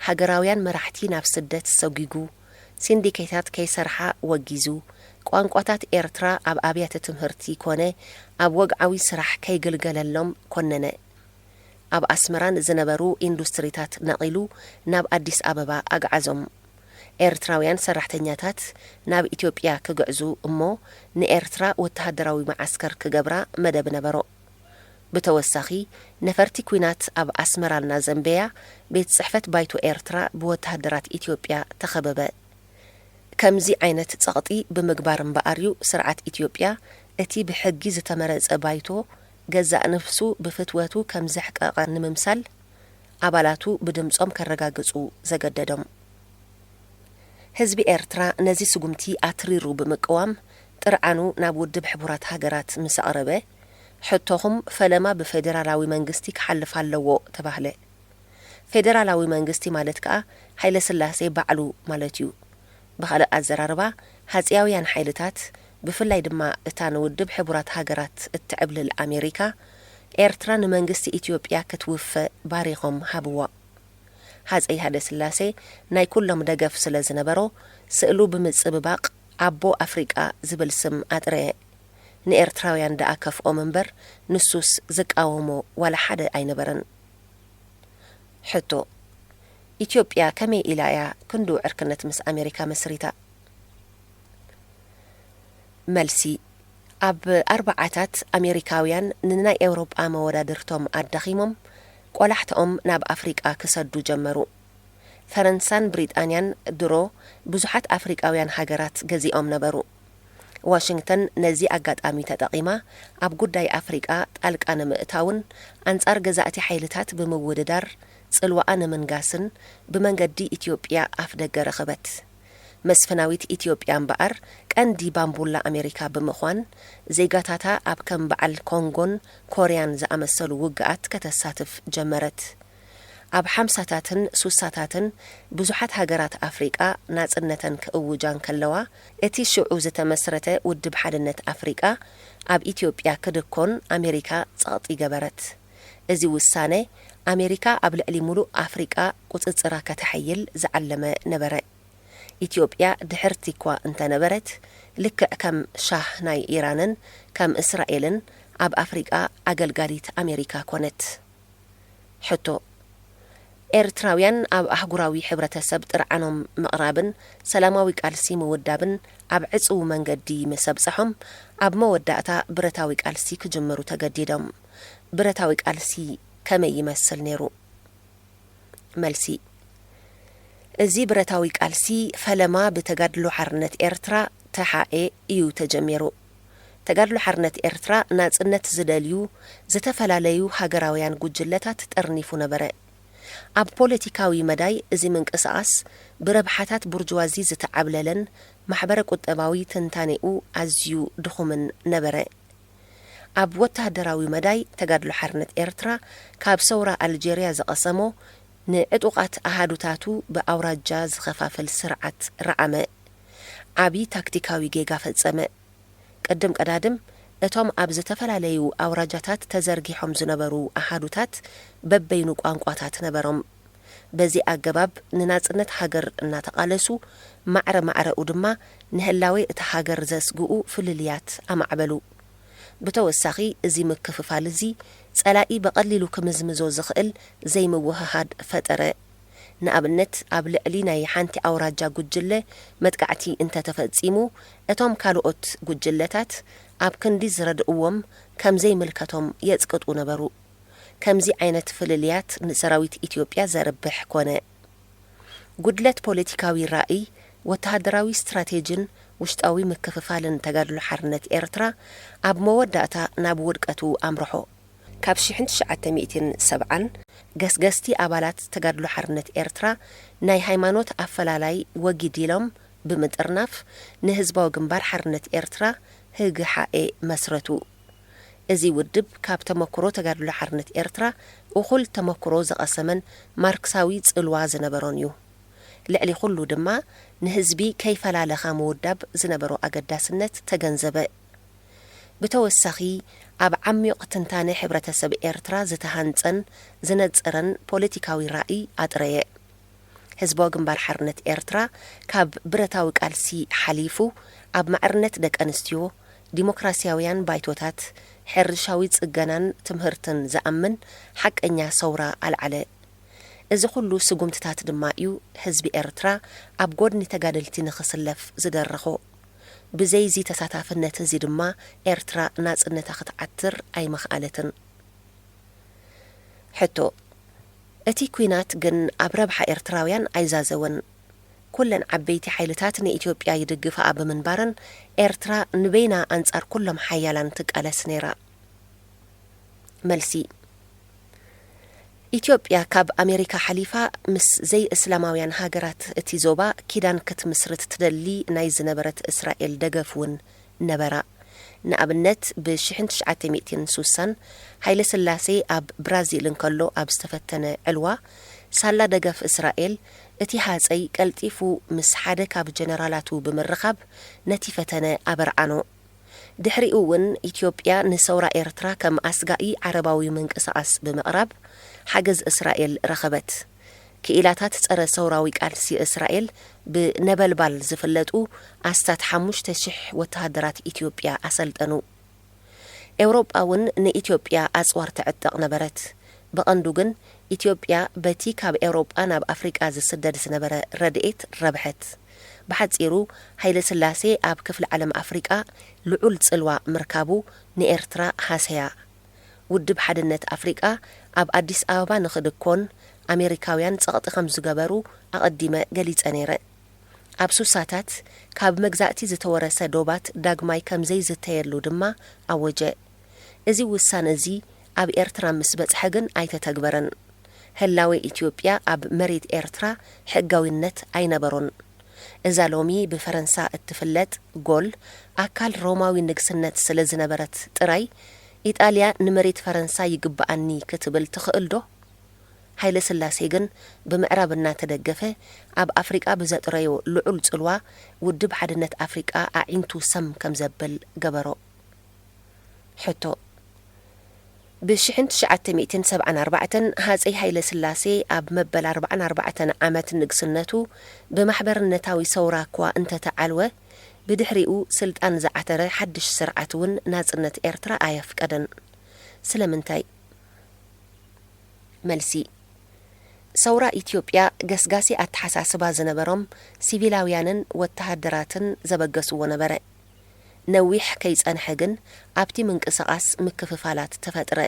ሃገራውያን መራሕቲ ናብ ስደት ሰጒጉ፣ ሲንዲኬታት ከይሰርሓ ወጊዙ፣ ቋንቋታት ኤርትራ ኣብ ኣብያተ ትምህርቲ ኮነ ኣብ ወግዓዊ ስራሕ ከይግልገለሎም ኮነነ። ኣብ ኣስመራ ንዝነበሩ ኢንዱስትሪታት ነቒሉ ናብ ኣዲስ ኣበባ ኣግዓዞም። ኤርትራውያን ሰራሕተኛታት ናብ ኢትዮጵያ ክግዕዙ እሞ ንኤርትራ ወተሃደራዊ መዓስከር ክገብራ መደብ ነበሮ። ብተወሳኺ፣ ነፈርቲ ኲናት ኣብ ኣስመራ እናዘንበያ፣ ቤት ጽሕፈት ባይቶ ኤርትራ ብወተሃደራት ኢትዮጵያ ተኸበበ። ከምዚ ዓይነት ጸቕጢ ብምግባር እምበኣር'ዩ ስርዓት ኢትዮጵያ እቲ ብሕጊ ዝተመረጸ ባይቶ ገዛእ ነፍሱ ብፍትወቱ ከም ዘሕቀቐ ንምምሳል ኣባላቱ ብድምጾም ከረጋግጹ ዘገደዶም። ህዝቢ ኤርትራ ነዚ ስጉምቲ ኣትሪሩ ብምቅዋም ጥርዓኑ ናብ ውድብ ሕቡራት ሃገራት ምስ ኣቕረበ፣ ሕቶኹም ፈለማ ብፌደራላዊ መንግስቲ ክሓልፍ ኣለዎ ተባህለ። ፌደራላዊ መንግስቲ ማለት ከኣ ሃይለስላሴ ባዕሉ ማለት እዩ። ብኻልእ ኣዘራርባ፣ ሃጺያውያን ሓይልታት፣ ብፍላይ ድማ እታ ንውድብ ሕቡራት ሃገራት እትዕብልል ኣሜሪካ፣ ኤርትራ ንመንግስቲ ኢትዮጵያ ክትውፈ ባሪኾም ሃብዋ። ሃጸይ ሃይለስላሴ ናይ ኩሎም ደገፍ ስለ ዝነበሮ፣ ስእሉ ብምጽብባቕ ኣቦ ኣፍሪቃ ዝብል ስም ኣጥረየ። ንኤርትራውያን ደኣ ከፍኦም እምበር፣ ንሱስ ዝቃወሞ ዋላ ሓደ ኣይነበረን። ሕቶ፣ ኢትዮጵያ ከመይ ኢላ እያ ክንድኡ ዕርክነት ምስ ኣሜሪካ መስሪታ? መልሲ፣ ኣብ ኣርብዓታት ኣሜሪካውያን ንናይ ኤውሮጳ መወዳድርቶም ኣዳኺሞም፣ ቆላሕትኦም ናብ ኣፍሪቃ ክሰዱ ጀመሩ። ፈረንሳን ብሪጣንያን ድሮ ብዙሓት ኣፍሪቃውያን ሃገራት ገዚኦም ነበሩ። ዋሽንግተን ነዚ ኣጋጣሚ ተጠቒማ ኣብ ጉዳይ ኣፍሪቃ ጣልቃ ንምእታውን ኣንጻር ገዛእቲ ሓይልታት ብምውድዳር ጽልዋኣ ንምንጋስን ብመንገዲ ኢትዮጵያ ኣፍደገ ረኸበት። መስፍናዊት ኢትዮጵያ እምበኣር ቀንዲ ባምቡላ ኣሜሪካ ብምዃን ዜጋታታ ኣብ ከም በዓል ኮንጎን ኮርያን ዝኣመሰሉ ውግኣት ከተሳትፍ ጀመረት። ኣብ ሓምሳታትን ሱሳታትን ብዙሓት ሃገራት ኣፍሪቃ ናጽነተን ክእውጃ እንከለዋ፣ እቲ ሽዑ ዝተመስረተ ውድብ ሓድነት ኣፍሪቃ ኣብ ኢትዮጵያ ክድኮን ኣሜሪካ ጸቕጢ ገበረት። እዚ ውሳነ፣ ኣሜሪካ ኣብ ልዕሊ ሙሉእ ኣፍሪቃ ቁጽጽራ ከተሐይል ዝዓለመ ነበረ። ኢትዮጵያ ድሕርቲ እኳ እንተነበረት፣ ልክዕ ከም ሻህ ናይ ኢራንን ከም እስራኤልን ኣብ ኣፍሪቃ ኣገልጋሊት ኣሜሪካ ኮነት። ሕቶ፣ ኤርትራውያን ኣብ ኣህጉራዊ ሕብረተሰብ ጥርዓኖም ምቕራብን ሰላማዊ ቃልሲ ምውዳብን ኣብ ዕጽው መንገዲ ምስ ኣብጸሖም፣ ኣብ መወዳእታ ብረታዊ ቃልሲ ክጅምሩ ተገዲዶም። ብረታዊ ቃልሲ ከመይ ይመስል ነይሩ? መልሲ፣ እዚ ብረታዊ ቃልሲ ፈለማ ብተጋድሎ ሓርነት ኤርትራ፣ ተሓኤ፣ እዩ ተጀሚሩ። ተጋድሎ ሓርነት ኤርትራ ናጽነት ዝደልዩ ዝተፈላለዩ ሃገራውያን ጉጅለታት ጠርኒፉ ነበረ። ኣብ ፖለቲካዊ መዳይ እዚ ምንቅስቓስ ብረብሓታት ቡርጅዋዚ ዝተዓብለለን ማሕበረ ቁጠባዊ ትንታኔኡ ኣዝዩ ድኹምን ነበረ። ኣብ ወተሃደራዊ መዳይ ተጋድሎ ሓርነት ኤርትራ ካብ ሰውራ ኣልጀርያ ዝቐሰሞ ንዕጡቓት ኣሃዱታቱ ብኣውራጃ ዝኸፋፍል ስርዓት ረኣመ። ዓቢ ታክቲካዊ ጌጋ ፈጸመ። ቅድም ቀዳድም እቶም ኣብ ዝተፈላለዩ ኣውራጃታት ተዘርጊሖም ዝነበሩ ኣሃዱታት በበይኑ ቋንቋታት ነበሮም። በዚ ኣገባብ ንናጽነት ሃገር እናተቓለሱ፣ ማዕረ ማዕረኡ ድማ ንህላዌ እታ ሃገር ዘስግኡ ፍልልያት ኣማዕበሉ። ብተወሳኺ፣ እዚ ምክፍፋል እዚ ጸላኢ ብቐሊሉ ክምዝምዞ ዝኽእል ዘይምውህሃድ ፈጠረ። ንኣብነት፣ ኣብ ልዕሊ ናይ ሓንቲ ኣውራጃ ጉጅለ መጥቃዕቲ እንተተፈጺሙ፣ እቶም ካልኦት ጉጅለታት ኣብ ክንዲ ዝረድእዎም ከም ዘይምልከቶም የጽቅጡ ነበሩ። ከምዚ ዓይነት ፍልልያት ንሰራዊት ኢትዮጵያ ዘርብሕ ኮነ። ጉድለት ፖለቲካዊ ራእይ፣ ወተሃደራዊ ስትራቴጂን ውሽጣዊ ምክፍፋልን ተጋድሎ ሓርነት ኤርትራ ኣብ መወዳእታ ናብ ውድቀቱ ኣምርሖ። ካብ ሽሕን ትሽዓተ ሚእትን ሰብዓን ገስገስቲ ኣባላት ተጋድሎ ሓርነት ኤርትራ ናይ ሃይማኖት ኣፈላላይ ወጊድ ኢሎም ብምጥርናፍ ንህዝባዊ ግንባር ሓርነት ኤርትራ፣ ህግሓኤ፣ መስረቱ። እዚ ውድብ ካብ ተመክሮ ተጋድሎ ሓርነት ኤርትራ እኹል ተመክሮ ዝቐሰመን ማርክሳዊ ጽልዋ ዝነበሮን እዩ። ልዕሊ ኩሉ ድማ ንህዝቢ ከይፈላለኻ ምውዳብ ዝነበሮ ኣገዳስነት ተገንዘበ። ብተወሳኺ ኣብ ዓሚቕ ትንታነ ሕብረተሰብ ኤርትራ ዝተሃንጸን ዝነጸረን ፖለቲካዊ ራእይ ኣጥረየ። ህዝባዊ ግንባር ሓርነት ኤርትራ ካብ ብረታዊ ቃልሲ ሓሊፉ ኣብ ማዕርነት ደቂ ኣንስትዮ፣ ዲሞክራሲያውያን ባይቶታት፣ ሕርሻዊ ጽገናን ትምህርትን ዝኣምን ሓቀኛ ሰውራ ኣልዓለ። እዚ ኩሉ ስጉምትታት ድማ እዩ ህዝቢ ኤርትራ ኣብ ጎድኒ ተጋደልቲ ንኽስለፍ ዝደረኾ። ብዘይዚ ተሳታፍነት እዚ ድማ ኤርትራ ናጽነታ ክትዓትር ኣይምኽኣለትን። ሕቶ፣ እቲ ኲናት ግን ኣብ ረብሓ ኤርትራውያን ኣይዛዘወን። ኩለን ዓበይቲ ሓይልታት ንኢትዮጵያ ይድግፍኣ ብምንባረን፣ ኤርትራ ንበይና ኣንጻር ኩሎም ሓያላን ትቃለስ ነይራ። መልሲ፣ ኢትዮጵያ ካብ ኣሜሪካ ሓሊፋ ምስ ዘይእስላማውያን ሃገራት እቲ ዞባ ኪዳን ክትምስርት ትደሊ ናይ ዝነበረት እስራኤል ደገፍ እውን ነበራ። ንኣብነት፣ ብ-ሽሕን ትሽዓተ ሚእትን ስሳን ሃይለ ስላሴ ኣብ ብራዚል እንከሎ ኣብ ዝተፈተነ ዕልዋ፣ ሳላ ደገፍ እስራኤል፣ እቲ ሃጸይ ቀልጢፉ ምስ ሓደ ካብ ጀነራላቱ ብምርኻብ ነቲ ፈተነ ኣበርዓኖ። ድሕሪኡ እውን ኢትዮጵያ ንሰውራ ኤርትራ ከም ኣስጋኢ ዓረባዊ ምንቅስቓስ ብምቕራብ ሓገዝ እስራኤል ረኸበት። ክኢላታት ጸረ ሰውራዊ ቃልሲ እስራኤል ብነበልባል ዝፍለጡ ኣስታት ሓሙሽተ ሽሕ ወተሃደራት ኢትዮጵያ ኣሰልጠኑ። ኤውሮጳ እውን ንኢትዮጵያ ኣጽዋር ትዕጠቕ ነበረት። ብቐንዱ ግን ኢትዮጵያ በቲ ካብ ኤውሮጳ ናብ ኣፍሪቃ ዝስደድ ዝነበረ ረድኤት ረብሐት። ብሓጺሩ፣ ሃይለ ስላሴ ኣብ ክፍሊ ዓለም ኣፍሪቃ ልዑል ጽልዋ ምርካቡ ንኤርትራ ሃሰያ። ውድብ ሓድነት ኣፍሪቃ ኣብ ኣዲስ ኣበባ ንኽድኮን ኣሜሪካውያን ጸቕጢ ከም ዝገበሩ ኣቐዲመ ገሊጸ ነይረ። ኣብ ሱሳታት ካብ መግዛእቲ ዝተወረሰ ዶባት ዳግማይ ከም ዘይዝተየሉ ድማ ኣወጀ። እዚ ውሳነ እዚ ኣብ ኤርትራ ምስ በጽሐ ግን ኣይተተግበረን። ህላዌ ኢትዮጵያ ኣብ መሬት ኤርትራ ሕጋዊነት ኣይነበሮን። እዛ ሎሚ ብፈረንሳ እትፍለጥ ጎል ኣካል ሮማዊ ንግስነት ስለ ዝነበረት ጥራይ፣ ኢጣልያ ንመሬት ፈረንሳ ይግብኣኒ ክትብል ትኽእል ዶ? ሃይለ ስላሴ ግን ብምዕራብ እናተደገፈ ኣብ ኣፍሪቃ ብዘጥረዮ ልዑል ጽልዋ ውድብ ሓድነት ኣፍሪቃ ኣዒንቱ ሰም ከም ዘብል ገበሮ። ሕቶ፣ ብ-ሽሕን ትሽዓተ ሚእትን ሰብዓን ኣርባዕተን ሃጸይ ሃይለ ስላሴ ኣብ መበል ኣርባዓን ኣርባዕተን ዓመት ንግስነቱ ብማሕበርነታዊ ሰውራ እኳ እንተተዓልወ፣ ብድሕሪኡ ስልጣን ዝዓተረ ሓድሽ ስርዓት እውን ናጽነት ኤርትራ ኣየፍቀደን። ስለምንታይ? መልሲ፣ ሰውራ ኢትዮጵያ ገስጋሲ ኣተሓሳስባ ዝነበሮም ሲቪላውያንን ወተሃደራትን ዘበገስዎ ነበረ። ነዊሕ ከይጸንሐ ግን ኣብቲ ምንቅስቓስ ምክፍፋላት ተፈጥረ።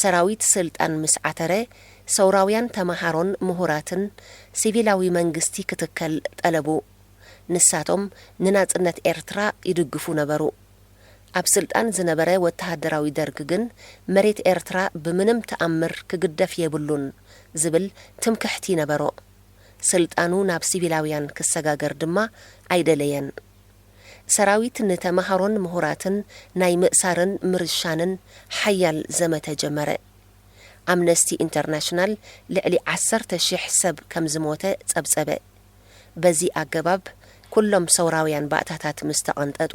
ሰራዊት ስልጣን ምስ ዓተረ፣ ሰውራውያን ተመሃሮን ምሁራትን ሲቪላዊ መንግስቲ ክትከል ጠለቡ። ንሳቶም ንናጽነት ኤርትራ ይድግፉ ነበሩ። ኣብ ስልጣን ዝነበረ ወተሃደራዊ ደርግ ግን መሬት ኤርትራ ብምንም ተኣምር ክግደፍ የብሉን ዝብል ትምክሕቲ ነበሮ። ስልጣኑ ናብ ሲቪላውያን ክሰጋገር ድማ ኣይደለየን። ሰራዊት ንተመሃሮን ምሁራትን ናይ ምእሳርን ምርሻንን ሓያል ዘመተ ጀመረ። ኣምነስቲ ኢንተርናሽናል ልዕሊ ዓሰርተ ሺሕ ሰብ ከም ዝሞተ ጸብጸበ። በዚ ኣገባብ ኩሎም ሰውራውያን ባእታታት ምስ ተቐንጠጡ፣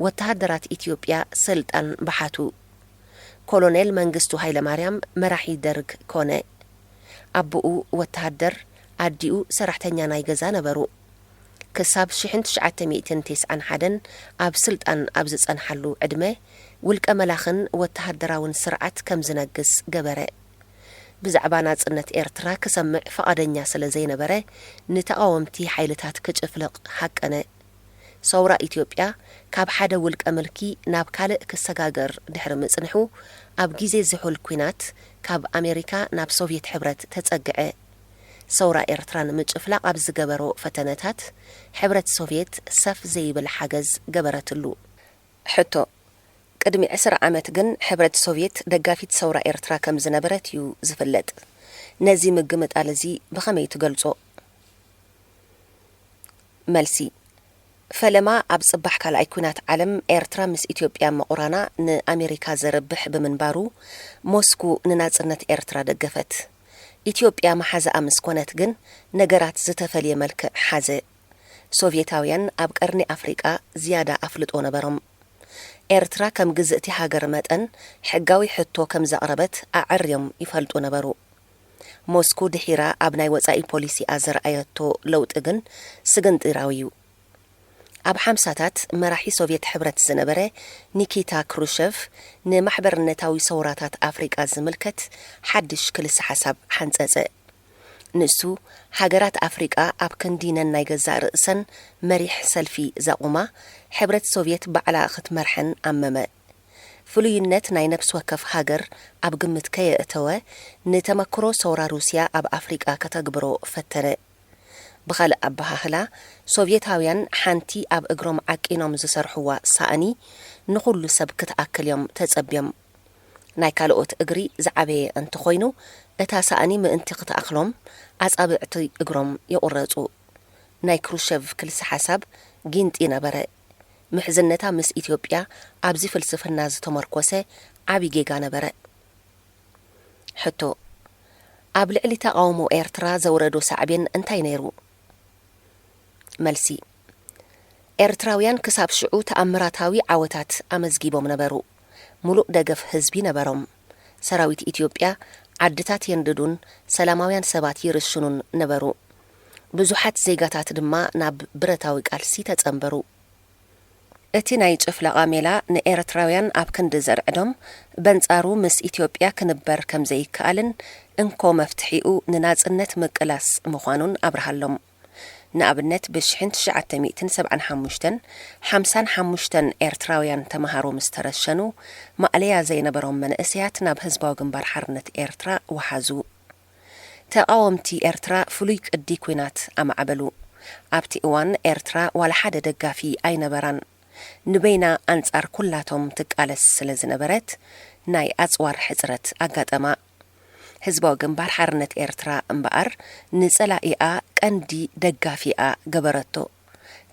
ወተሃደራት ኢትዮጵያ ስልጣን በሓቱ። ኮሎኔል መንግስቱ ሃይለማርያም መራሒ ደርግ ኮነ። ኣቦኡ ወተሃደር፣ ኣዲኡ ሰራሕተኛ ናይ ገዛ ነበሩ። ክሳብ ሽሕን ትሽዓተ ሚእትን ተስዓን ሓደን ኣብ ስልጣን ኣብ ዝጸንሓሉ ዕድመ፣ ውልቀ መላኽን ወተሃደራውን ስርዓት ከም ዝነግስ ገበረ። ብዛዕባ ናጽነት ኤርትራ ክሰምዕ ፍቓደኛ ስለ ዘይነበረ፣ ንተቓወምቲ ሓይልታት ክጭፍልቕ ሃቀነ። ሰውራ ኢትዮጵያ ካብ ሓደ ውልቀ ምልኪ ናብ ካልእ ክሰጋገር ድሕሪ ምጽንሑ፣ ኣብ ግዜ ዝሑል ኲናት ካብ ኣሜሪካ ናብ ሶቭየት ሕብረት ተጸግዐ። ሰውራ ኤርትራ ንምጭፍላቕ ኣብ ዝገበሮ ፈተነታት፣ ሕብረት ሶቭየት ሰፍ ዘይብል ሓገዝ ገበረትሉ። ሕቶ፣ ቅድሚ ዕስራ ዓመት ግን ሕብረት ሶቭየት ደጋፊት ሰውራ ኤርትራ ከም ዝነበረት እዩ ዝፍለጥ። ነዚ ምግምጣል እዚ ብኸመይ ትገልጾ? መልሲ፣ ፈለማ ኣብ ጽባሕ ካልኣይ ኲናት ዓለም ኤርትራ ምስ ኢትዮጵያ ምቑራና ንኣሜሪካ ዘርብሕ ብምንባሩ፣ ሞስኩ ንናጽነት ኤርትራ ደገፈት። ኢትዮጵያ መሓዛኣ ምስ ኮነት ግን ነገራት ዝተፈልየ መልክዕ ሓዘ። ሶቭየታውያን ኣብ ቀርኒ ኣፍሪቃ ዝያዳ ኣፍልጦ ነበሮም። ኤርትራ ከም ግዝእቲ ሃገር መጠን ሕጋዊ ሕቶ ከም ዘቕረበት ኣዐርዮም ይፈልጡ ነበሩ። ሞስኩ ድሒራ ኣብ ናይ ወጻኢ ፖሊሲኣ ዘርኣየቶ ለውጢ ግን ስግንጢራዊ እዩ። ኣብ ሓምሳታት መራሒ ሶቭየት ሕብረት ዝነበረ ኒኪታ ክሩሸቭ ንማሕበርነታዊ ሰውራታት ኣፍሪቃ ዝምልከት ሓድሽ ክልሰ ሓሳብ ሓንጸጸ። ንሱ፣ ሃገራት ኣፍሪቃ ኣብ ክንዲ ነናይ ገዛእ ርእሰን መሪሕ ሰልፊ ዘቑማ፣ ሕብረት ሶቭየት ባዕላ ክትመርሐን ኣመመ። ፍሉይነት ናይ ነፍሲ ወከፍ ሃገር ኣብ ግምት ከየእተወ፣ ንተመክሮ ሰውራ ሩስያ ኣብ ኣፍሪቃ ከተግብሮ ፈተነ። ብኻልእ ኣበሃህላ፣ ሶቭየታውያን ሓንቲ ኣብ እግሮም ዓቂኖም ዝሰርሕዋ ሳእኒ ንኹሉ ሰብ ክትኣክል እዮም ተጸብዮም። ናይ ካልኦት እግሪ ዝዓበየ እንተኾይኑ፣ እታ ሳእኒ ምእንቲ ክትኣኽሎም ኣጻብዕቲ እግሮም ይቑረጹ። ናይ ክሩሸቭ ክልሰ ሓሳብ ጊንጢ ነበረ። ምሕዝነታ ምስ ኢትዮጵያ ኣብዚ ፍልስፍና ዝተመርኮሰ ዓቢ ጌጋ ነበረ። ሕቶ፣ ኣብ ልዕሊ ተቓውሞ ኤርትራ ዘውረዶ ሳዕቤን እንታይ ነይሩ? መልሲ፣ ኤርትራውያን ክሳብ ሽዑ ተኣምራታዊ ዓወታት ኣመዝጊቦም ነበሩ። ሙሉእ ደገፍ ህዝቢ ነበሮም። ሰራዊት ኢትዮጵያ ዓድታት የንድዱን ሰላማውያን ሰባት ይርሽኑን ነበሩ። ብዙሓት ዜጋታት ድማ ናብ ብረታዊ ቃልሲ ተጸንበሩ። እቲ ናይ ጭፍለቓ ሜላ ንኤርትራውያን ኣብ ክንዲ ዘርዕዶም፣ በንጻሩ ምስ ኢትዮጵያ ክንበር ከም ዘይከኣልን እንኮ መፍትሒኡ ንናጽነት ምቅላስ ምዃኑን ኣብርሃሎም። ንኣብነት፣ ብሽሕን ትሽዓተ ሚእትን ሰብዓን ሓሙሽተን፣ ሓምሳን ሓሙሽተን ኤርትራውያን ተመሃሮ ምስ ተረሸኑ፣ ማእለያ ዘይነበሮም መንእሰያት ናብ ህዝባዊ ግንባር ሓርነት ኤርትራ ወሓዙ። ተቓወምቲ ኤርትራ ፍሉይ ቅዲ ኲናት ኣማዕበሉ። ኣብቲ እዋን ኤርትራ ዋላ ሓደ ደጋፊ ኣይነበራን። ንበይና ኣንጻር ኩላቶም ትቃለስ ስለ ዝነበረት፣ ናይ ኣጽዋር ሕጽረት ኣጋጠማ። ህዝባዊ ግንባር ሓርነት ኤርትራ እምበኣር፣ ንጸላኢኣ ቀንዲ ደጋፊኣ ገበረቶ።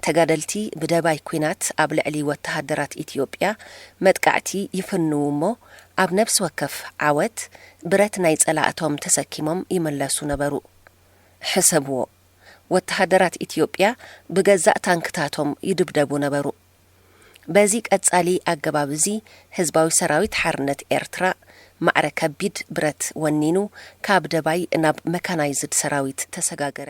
ተጋደልቲ ብደባይ ኲናት ኣብ ልዕሊ ወተሃደራት ኢትዮጵያ መጥቃዕቲ ይፍንዉ እሞ፣ ኣብ ነፍሲ ወከፍ ዓወት ብረት ናይ ጸላእቶም ተሰኪሞም ይምለሱ ነበሩ። ሕሰብዎ፣ ወተሃደራት ኢትዮጵያ ብገዛእ ታንክታቶም ይድብደቡ ነበሩ። በዚ ቀጻሊ ኣገባብ እዚ፣ ህዝባዊ ሰራዊት ሓርነት ኤርትራ ማዕረ ከቢድ ብረት ወኒኑ፣ ካብ ደባይ ናብ መካናይዝድ ሰራዊት ተሰጋገረ።